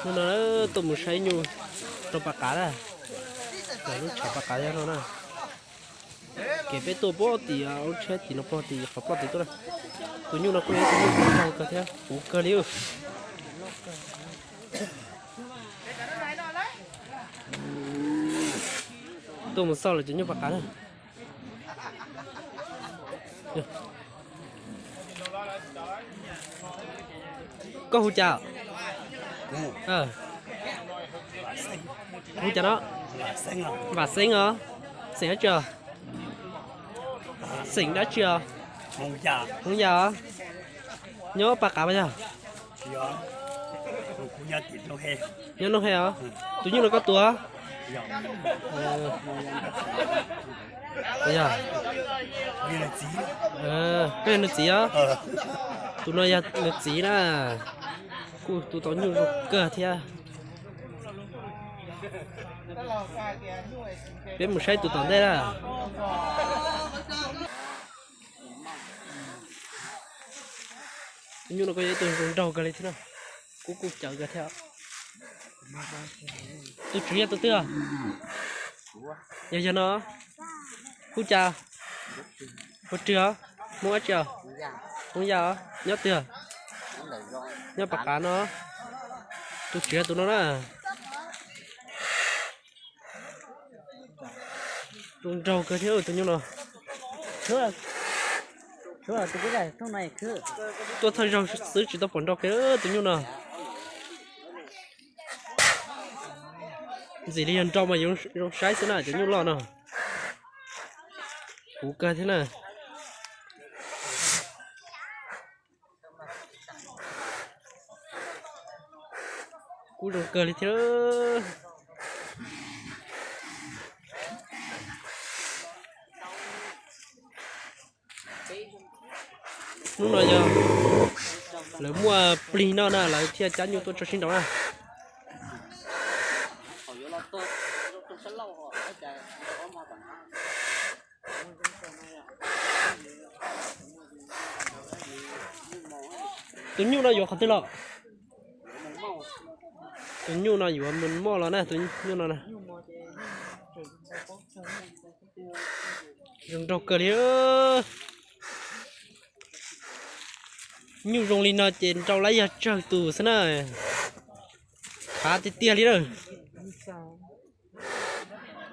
Hnub no tuaj mus saib nyuj rau pas qav na, lub tshav pas qav no na. Kev peb tuaj pog tim lub tsheb tim no pog tim qhov ploj tim tuaj na. Tus nyuj no kuj yog tus nyuj zoo kawg thiab puv kawg li. Tuaj mus xauj lawv cov nyuj pas qav na. Koj hu cas? Hu cas no? Vam Xeeb os. Xeem dab tsi os? Xeem dab tsi os? Hmoob Yaj os. Nyob pas qav pas yog? Nyob Nooj He os. Tus nyuj no koj tua? Yog, koj yog nws txiv os? Tus no yog nws txiv na. Kuj tu tau nyuj zoo kawg thiab. Peb mus saib tus tom ntej na. Tus nyuj no kuj yog ib tug zoo nraug kawg li thiab na. Kuj kuj cawv kawg thiab. Tus tswv yog tus twg? Yog yog no. Hu cas? Hu Rwg os. Hmoob dab tsi os? Hmoob Yaj os. Nyob twg? Nyob pas qav no. Tus tswv yog tus no na. Zoo nraug kawg thiab tus nyuj no. Tuaj thawj zaug xwb tsis tau pom nraug kiag tus nyuj no. Ntxim li yog nraug mas zoo saib xwb na, cov nyuj loj no. Puv kawg thiab na. Kuj zoo kawg li thiab. Hnub no yog lawv muaj plig noj na, lawv thiaj cab nyuj tuaj tso sib nraus na. Tus nyuj no yuav qhov twg los? Tus nyuj no yuav mus moj los na, tus nyuj no na. Zoo nraug kawg li. Nyuj zoo li no ces nrau lawm yog tsawg tus xwb na. Khav tiag tiag li na.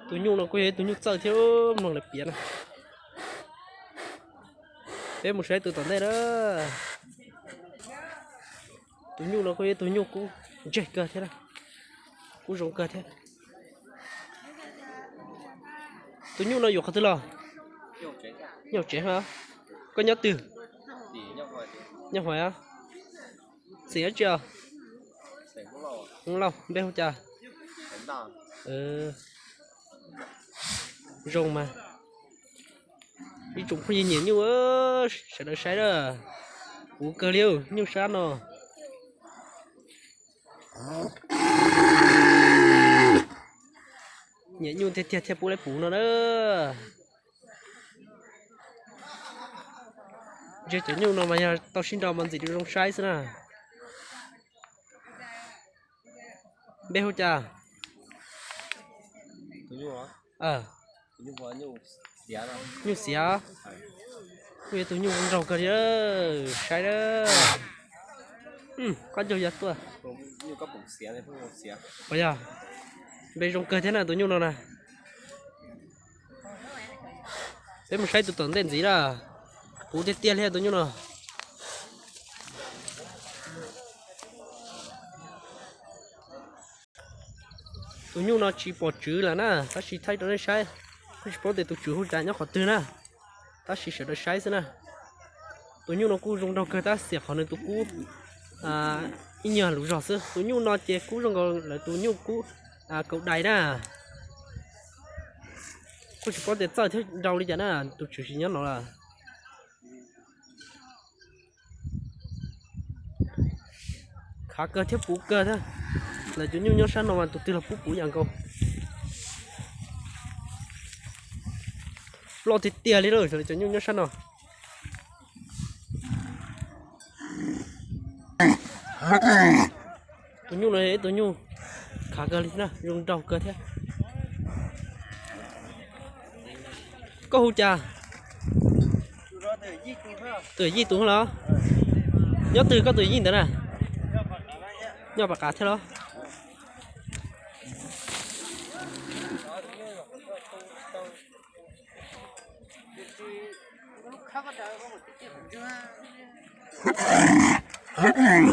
Tus nyuj no kuj yog ib tug nyuj txawj thiab mloog lawv piav na. Peb mus saib tus tom ntej na. Tus nyuj no kuj yog ib tug nyuj kub ntseg kawg thiab, kub zoo kawg thiab. Tus nyuj no yuav qhov twg los? Nyob hauv tsev. Koj nyob twg? Nyob hauv. Xeem dab tsi os? Hmoob Lauj. Npe hu cas? Zoo mas. Ib tsoom phooj ywg nyiam nyuj, sawv daws saib na. Puv kawg li nyuj sab no. Nyiam nyuj tiag tiag thiaj pub lawv puv no na. Ntshe cov nyuj no mas yog tau sib nraus mas ntxim li zoo saib xwb na. Npe hu cas? Nyuj Xiav. Kuj yog tus nyuj zoo nraug kawg li, saib na. Qab ncaug ya tuaj. Puas yog? Npe zoo kawg thiab na tus nyuj no na. Peb mus saib tus tom ntej ntxiv na. Puv tiag tiag li tus nyuj no. Tus nyuj no tsis pom tswv lawm na, tab sis thaij rau nej saib. Kuj tsis paub tias tus tswv hu cas nyob qhov twg na, tab sis sawv daws saib xwb na. Tus nyuj no kuj zoo nraug kawg tab xiam qhov nws tus kub ib nyuag lub zog xwb. Tus nyuj no ces kub zoo nkaus lawv tus nyuj kub kaus dais na. Kuj tsis paub tias txawj thiab nrau li cas na, tus tswv tsis nyob no lawm. Khav kawg thiab puv kawg thiab. Lawv cov nyuj nyob sab no mas tus twg los pub puv yam nkaus. Loj tiag tiag li lawm lawv cov nyuj nyob sab no. Tus nyuj no ib tug nyuj khav kawg li na, zoo nraug kawg thiab. Koj hu cas? Tus yij tus los? Nyob twg koj tus yij ntawd na? Nyob Paj Qav thiab los?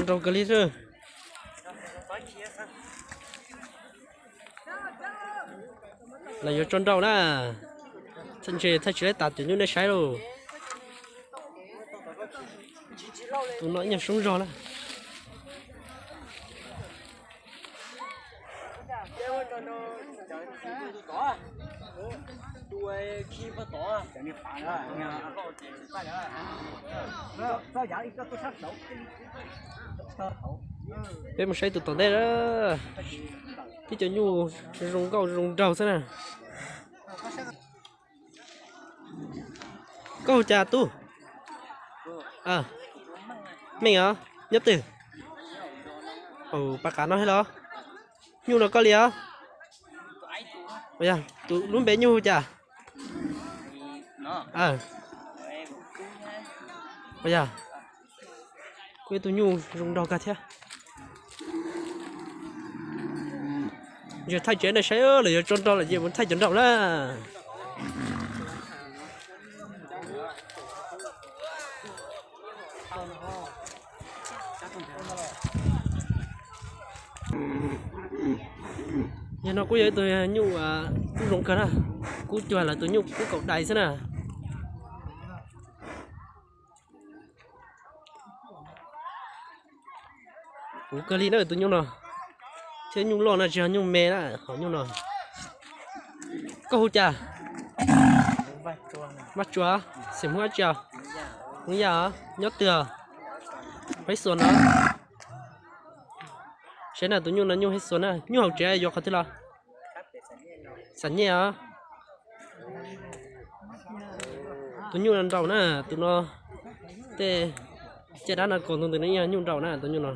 Nraug kawg li xwb. Lawv yuav tso nrau na. Ntshe thaij tsis laib tas cov nyuj nej saib lauj. Tus no ib nyuag soob zog na. Peb mus saib tus tom ntej na. Tib cov nyuj zoo nkauj zoo nraug xwb na. Koj hu cas tub? Meej os, nyob twg? Paj Qav no thiab los? Nyuj no koj li os? Tus lub npe nyuj hu cas? Yog, kuj ib tug nyuj zoo nraug kawg thiab. Ntshe thaij tsev nej saib lawv yuav tso nrau lawm ces mus thaij cov nraum na. Yog no kuj yog ib tug nyuj kub zoo kawg na, kub cuag lawv tus nyuj kub kaum dais xwb na. Puv kawg li na tus nyuj no, thiab nyuj loj na tsis yog nyuj me na qhov nyuj no. Koj hu cas? Vaj Tsua, xeem Hmoob dab tsi? Hmoob Yaj os, nyob twg? Hmoob Ib Xuas no. Saib na tus nyuj no nyuj Ib Xuas na, nyuj hauv tsev yuav qhov twg los? Xam Nyej os. Tus nyuj no nraum na, tus no tej caj dab no kaus ntug ntws no nyuj nraum na tus nyuj no.